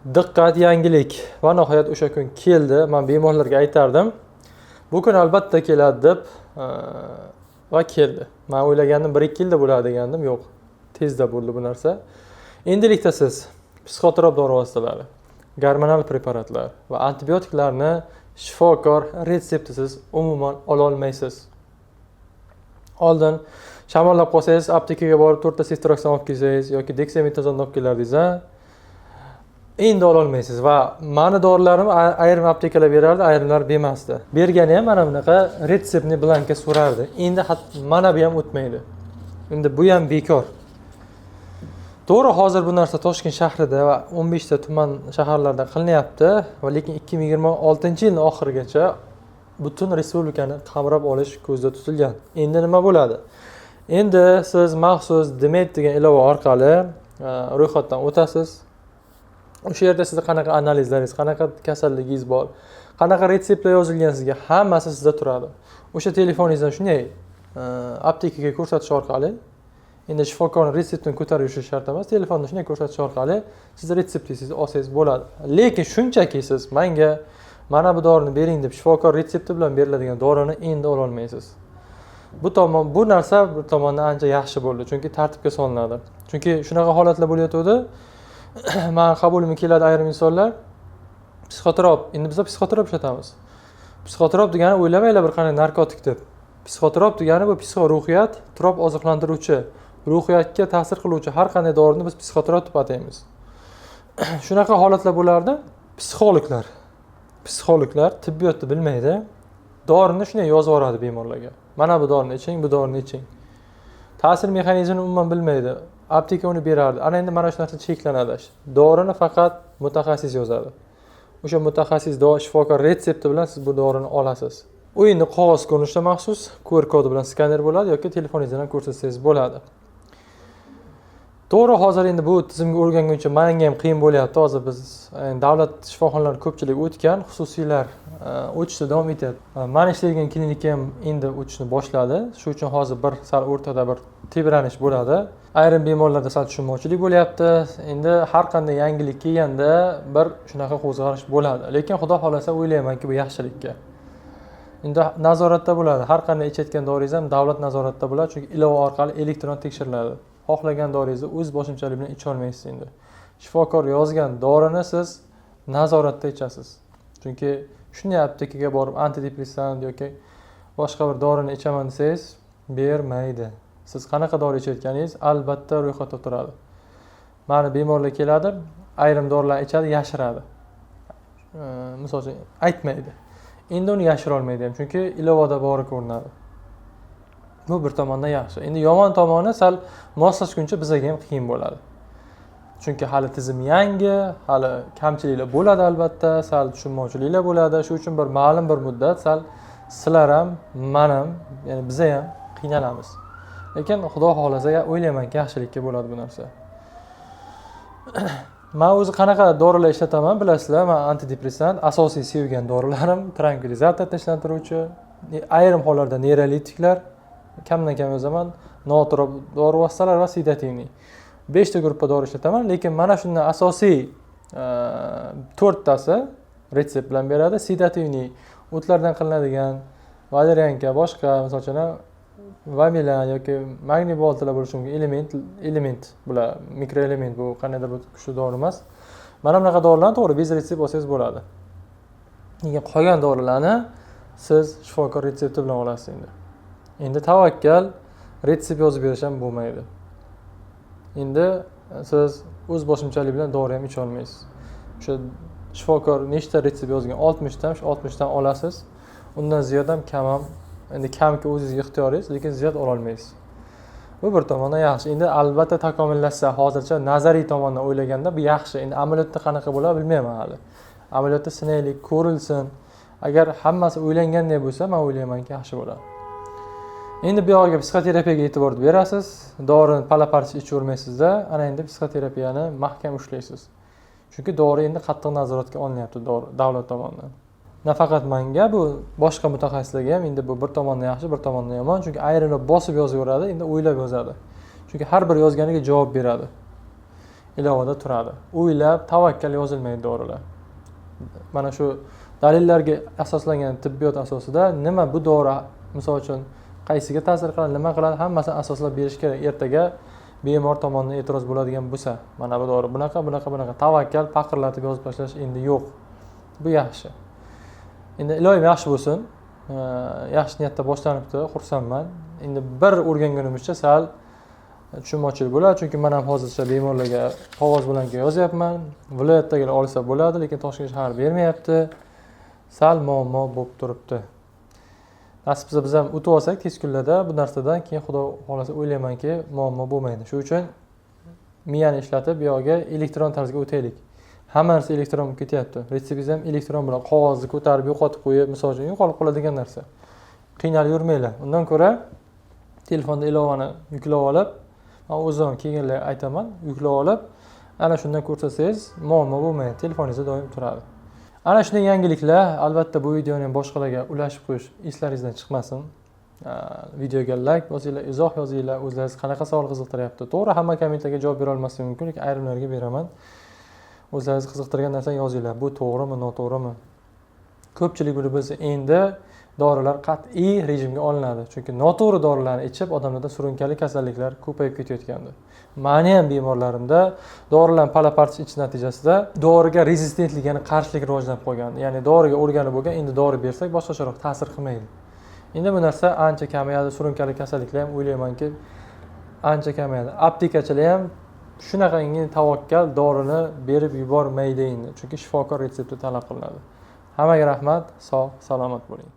Diqqat, yangilik! Va nihoyat o'sha kun keldi. Man bemorlarga aytardim, bu kun albatta keladi deb, va keldi. Man o'ylagandim, 1-2 yilda bo'ladi degandim, yo'q, tezda bo'ldi bu narsa. Endilikda siz psixotrop dori vositalari, gormonal preparatlar va antibiotiklarni shifokor retseptisiz umuman ololmaysiz. Oldin shamollab qolsangiz, aptekaga borib to'rtta seftriakson olib kelsangiz yoki deksametazonni olib kelardingiz, a, endi ololmaysiz. Va mani dorilarim ayrim aptekalar berardi, ayrimlar bermasdi. Bergani ham mana bunaqa рецептный бланка so'rardi. Endi mana bu ham o'tmaydi, endi bu ham bekor. To'g'ri, hozir bu narsa Toshkent shahrida va 15 ta tuman shaharlarda qilinyapti va lekin 2026-yilni oxirigacha butun respublikani qamrab olish ko'zda tutilgan. Endi nima bo'ladi? Endi siz maxsus Dmed degan ilova orqali ro'yxatdan o'tasiz. O'sha yerda sizni qanaqa analizlaringiz, qanaqa kasalligingiz bor, qanaqa retseptlar yozilgan sizga, hammasi sizda turadi. O'sha telefoningizdan shunday aptekaga ko'rsatish orqali, endi shifokorni retseptini ko'tarib yurishi shart emas, telefonda shunday ko'rsatish orqali siz retseptingizni olsangiz bo'ladi. Lekin shunchaki siz manga mana bu dorini bering deb shifokor retsepti bilan beriladigan dorini endi ololmaysiz. Bu tomon, bu narsa bir tomondan ancha yaxshi bo'ldi, chunki tartibga solinadi. Chunki shunaqa holatlar bo'layotgandi, mani qabulimga keladi ayrim insonlar, psixotrop. Endi biza psixotrop ishlatamiz. Psixotrop degani, o'ylamanglar bir qanday narkotik deb. Psixotrop degani bu psixo ruhiyat, trop oziqlantiruvchi, ruhiyatga ta'sir qiluvchi har qanday dorini biz psixotrop deb ataymiz. Shunaqa holatlar bo'lardi, psixologlar tibbiyotni bilmaydi, dorini shunday yozib yuboradi bemorlarga: mana bu dorini iching, bu dorini iching. Ta'sir mexanizmini umuman bilmaydi, apteka uni berardi. Ana endi mana shu narsa cheklanadi. Dorini faqat mutaxassis yozadi. O'sha mutaxassis shifokor retsepti bilan siz bu dorini olasiz. U endi qog'oz ko'rinishda, maxsus QR kodi bilan skaner bo'ladi yoki telefoningizdan ham ko'rsatsangiz bo'ladi. To'g'ri, hozir endi bu tizimga o'rganguncha manga ham qiyin bo'lyapti. Hozir biz davlat shifoxonalari ko'pchilik o'tgan, xususiylar o'tishda davom etyapti. Man ishlaydigan klinika ham endi o'tishni boshladi. Shu uchun hozir bir sal o'rtada bir tebranish bo'ladi, ayrim bemorlarda sal tushunmovchilik bo'lyapti. Endi har qanday yangilik kelganda bir shunaqa qo'zg'alish bo'ladi, lekin xudo xohlasa, o'ylaymanki, bu yaxshilikka. Endi nazoratda bo'ladi, har qanday ichayotgan doringiz ham davlat nazoratida bo'ladi, chunki ilova orqali elektron tekshiriladi. Xohlagan doringizni o'z boshimchalik bilan icholmaysiz. Endi shifokor yozgan dorini siz nazoratda ichasiz, chunki shunday aptekaga borib antidepressant yoki boshqa bir dorini ichaman desangiz, bermaydi. Siz qanaqa dori ichayotganingiz albatta ro'yxatda turadi. Mani bemorlar keladi, ayrim dorilarni ichadi, yashiradi, misol uchun, aytmaydi. Endi uni yashira olmaydi ham, chunki ilovada bori ko'rinadi. Bu bir tomondan yaxshi. Endi yomon tomoni, sal moslashguncha bizaga ham qiyin bo'ladi, chunki hali tizim yangi, hali kamchiliklar bo'ladi, albatta sal tushunmovchiliklar bo'ladi. Shu uchun bir ma'lum bir muddat sal sizlar ham, man ham, ya'ni biza ham qiynalamiz. Lekin xudo xohlasa, o'ylaymanki, yaxshilikka bo'ladi bu narsa. Man o'zi qanaqa dorilar ishlataman, bilasizlar. Man antidepressant, asosiy sevgan dorilarim trankvilizator, tinchlantiruvchi, ayrim hollarda neyrolitiklar kamdan kam yozaman, nootrop dori vositalari va седативный, beshta gruppa dori ishlataman. Lekin mana shundan asosiy to'rttasi retsept bilan beradi. Седативный o'tlardan qilinadigan валерьянка, boshqa, misol uchun, vamilan yoki magniy boltalar bo'lishi mumkin. Element bular, mikroelement, bu qandaydir bir kuchli dori emas. Mana bunaqa dorilarni, to'g'ri, без retsept olsangiz bo'ladi, lekin qolgan dorilarni siz shifokor retsepti bilan olasiz. Endi tavakkal retsept yozib berish ham bo'lmaydi. Endi siz o'z boshimchalik bilan dori ham icholmaysiz. O'sha shifokor nechta retsept yozgan, 60 ta, shu 60 dan olasiz. Undan ziyod ham, kam ham, endi kamki o'zingizga ixtiyoringiz, lekin ziyod ololmaysiz. Bu bir tomondan yaxshi. Endi albatta takomillashsa. Hozircha nazariy tomondan o'ylaganda bu yaxshi. Endi amaliyotda qanaqa bo'ladi, bilmayman hali. Amaliyotda sinaylik, ko'rilsin. Agar hammasi o'ylanganday bo'lsa, man o'ylaymanki, yaxshi bo'ladi. Endi bu yog'iga psixoterapiyaga e'tibor berasiz, dorini pala parcha ichavermaysizda, ana endi psixoterapiyani mahkam ushlaysiz, chunki dori endi qattiq nazoratga olinyapti davlat tomonidan. Nafaqat manga, bu boshqa mutaxassislarga ham. Endi bu bir tomondan yaxshi, bir tomondan yomon, chunki ayrimlar bosib yozaveradi, endi o'ylab yozadi, chunki har bir yozganiga javob beradi. Ilovada turadi. O'ylab, tavakkal yozilmaydi dorilar. Mana shu dalillarga asoslangan tibbiyot asosida nima bu dori, misol uchun, qaysiga ta'sir qiladi, nima qiladi, hammasini asoslab berish kerak. Ertaga bemor tomonidan e'tiroz bo'ladigan bo'lsa, mana bu dori bunaqa, bunaqa, bunaqa, tavakkal paqirlatib yozib tashlash endi yo'q. Bu yaxshi. Endi iloyim yaxshi bo'lsin. Yaxshi niyatda boshlanibdi, xursandman. Endi bir o'rgangunimizcha sal tushunmovchilik bo'ladi, chunki men ham hozircha bemorlarga qog'oz bilan yozyapman. Viloyatdagilar olsa bo'ladi, lekin Toshkent shahar bermayapti. Sal muammo bo'lib turibdi. Nasib qilsa biz ham o'tib olsak tez kunlarda bu narsadan keyin Xudo xohlasa o'ylaymanki muammo bo'lmaydi. Shuning uchun miyani ishlatib bu yoqga elektron tarzga o'taylik. Hamma narsa elektron bo'lib ketyapti. Retseptingiz ham elektron bilan qog'ozni ko'tarib yo'qotib qo'yib, misol uchun yo'qolib qoladigan narsa. Qiynalib yurmanglar. Undan ko'ra telefonda ilovani yuklab olib, men o'zim kelganlar aytaman, yuklab olib, ana shundan ko'rsatsangiz muammo bo'lmaydi. Telefoningizda doim turadi. Ana shunday yangiliklar. Albatta bu videoni ham boshqalarga ulashib qo'yish eslaringizdan chiqmasin. Videoga like bosinglar, izoh yozinglar, o'zlaringiz qanaqa savol qiziqtiryapti. To'g'ri, hamma kommentlarga javob bera olmasligim mumkin, lekin ayrimlarga beraman. O'zlaringiz qiziqtirgan narsani yozinglar. Bu to'g'rimi, noto'g'rimi? Ko'pchilik buni bilsa, endi dorilar qat'iy rejimga olinadi. Chunki noto'g'ri dorilarni ichib odamlarda surunkali kasalliklar ko'payib ketayotgandi. Meni ham bemorlarimda dorilarni pala-parcha ichish natijasida doriga rezistentlik, ya'ni qarshilik rivojlanib qolgan. Ya'ni doriga o'rganib bo'lgan, endi dori bersak boshqacharoq ta'sir qilmaydi. Endi bu narsa ancha kamayadi, surunkali kasalliklar ham o'ylaymanki ancha kamayadi. Aptekachilar ham shunaqangi tavakkal dorini berib yubormaydi endi, chunki shifokor retsepti talab qilinadi. Hammaga rahmat, sog' salomat bo'ling.